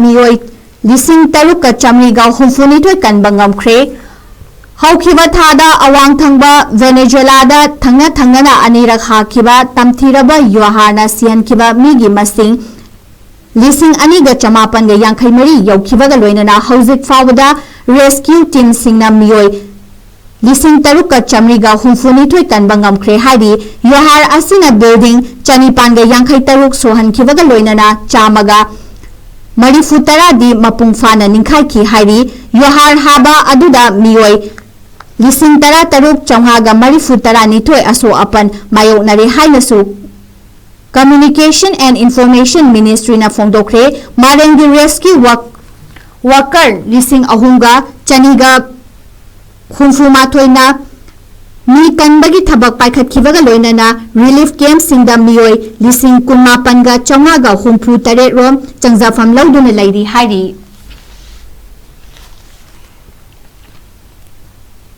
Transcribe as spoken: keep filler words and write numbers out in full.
ꯃꯤꯑꯣꯏ ꯂꯤꯁꯤꯡ ꯇꯔꯨꯛꯀ ꯆꯥꯃꯔꯤꯒ ꯍꯨꯝꯐꯨꯅꯤꯊꯣꯏ ꯀꯟꯕ ꯉꯝꯈ꯭ꯔꯦ꯫ ꯍꯧꯈꯤꯕ ꯊꯥꯗ ꯑꯋꯥꯡ ꯊꯪꯕ ꯚꯦꯅꯦꯖꯨꯋꯦꯂꯥꯗ ꯊꯪꯅ ꯊꯪꯅꯅ ꯑꯅꯤꯔꯛ ꯍꯥꯈꯤꯕ ꯇꯝꯊꯤꯔꯕ ꯌꯨꯍꯥꯔꯅ ꯁꯤꯍꯟꯈꯤꯕ ꯃꯤꯒꯤ ꯃꯁꯤꯡ ꯂꯤꯁꯤꯡ ꯑꯅꯤꯒ ꯆꯃꯥꯄꯟꯒ ꯌꯥꯡꯈꯩ ꯃꯔꯤ ꯌꯧꯈꯤꯕꯒ ꯂꯣꯏꯅꯅ ꯍꯧꯖꯤꯛ ꯐꯥꯎꯕꯗ ꯔꯦꯁꯀ꯭ꯌꯨ ꯇꯤꯝꯁꯤꯡꯅ ꯃꯤꯑꯣꯏ ꯂꯤꯁꯤꯡ ꯇꯔꯨꯛꯀ ꯆꯥꯃꯔꯤꯒ ꯍꯨꯝꯐꯨꯅꯤꯊꯣꯏ ꯀꯟꯕ ꯉꯝꯈ꯭ꯔꯦ ꯍꯥꯏꯔꯤ꯫ ꯌꯨꯍꯥꯔ ꯑꯁꯤꯅ ꯕꯤꯜꯗꯤꯡ ꯆꯅꯤꯄꯥꯟꯒ ꯌꯥꯡꯈꯩ ꯇꯔꯨꯛ ꯁꯣꯛꯍꯟꯈꯤꯕꯒ ꯂꯣꯏꯅꯅ ꯆꯥꯝꯃꯒ ꯃꯔꯤꯐꯨ ꯇꯔꯥꯗꯤ ꯃꯄꯨꯡ ꯐꯥꯅ ꯅꯤꯡꯈꯥꯏꯈꯤ ꯍꯥꯏꯔꯤ꯫ ꯌꯨꯍꯥꯔ ꯍꯥꯕ ꯑꯗꯨꯗ ꯃꯤꯑꯣꯏ ꯂꯤꯁꯤꯡ ꯇꯔꯥ ꯇꯔꯨꯛ ꯆꯥꯝꯃꯉꯥꯒ ꯃꯔꯤꯐꯨ ꯇꯔꯥꯅꯤꯊꯣꯏ ꯑꯁꯣꯛ ꯑꯄꯟ ꯃꯥꯌꯣꯛꯅꯔꯦ ꯍꯥꯏꯅꯁꯨ Communication and Information Ministryꯅ ꯐꯣꯡꯗꯣꯛꯈ꯭ꯔꯦ꯫ ꯃꯥꯂꯦꯝꯒꯤ ꯔꯦꯁꯀ꯭ꯌꯨ ꯋꯥꯛ-, ꯋꯥꯀꯔ ꯂꯤꯁꯤꯡ ꯑꯍꯨꯝꯒ ꯆꯅꯤꯒ ꯍꯨꯝꯐꯨ ꯃꯥꯊꯣꯏꯅ ꯃꯤ ꯀꯟꯕꯒꯤ ꯊꯕꯛ ꯄꯥꯏꯈꯠꯈꯤꯕꯒ ꯂꯣꯏꯅꯅ ꯔꯤꯂꯤꯐ ꯀꯦꯝꯞꯁꯤꯡꯗ ꯃꯤꯑꯣꯏ ꯂꯤꯁꯤꯡ ꯀꯨꯟꯃꯥꯄꯟꯒ ꯆꯥꯝꯃꯉꯥꯒ ꯍꯨꯝꯐꯨ ꯇꯔꯦꯠ ꯔꯣꯝ ꯆꯪꯖꯐꯝ ꯂꯧꯗꯨꯅ ꯂꯩꯔꯤ ꯍꯥꯏꯔꯤ꯫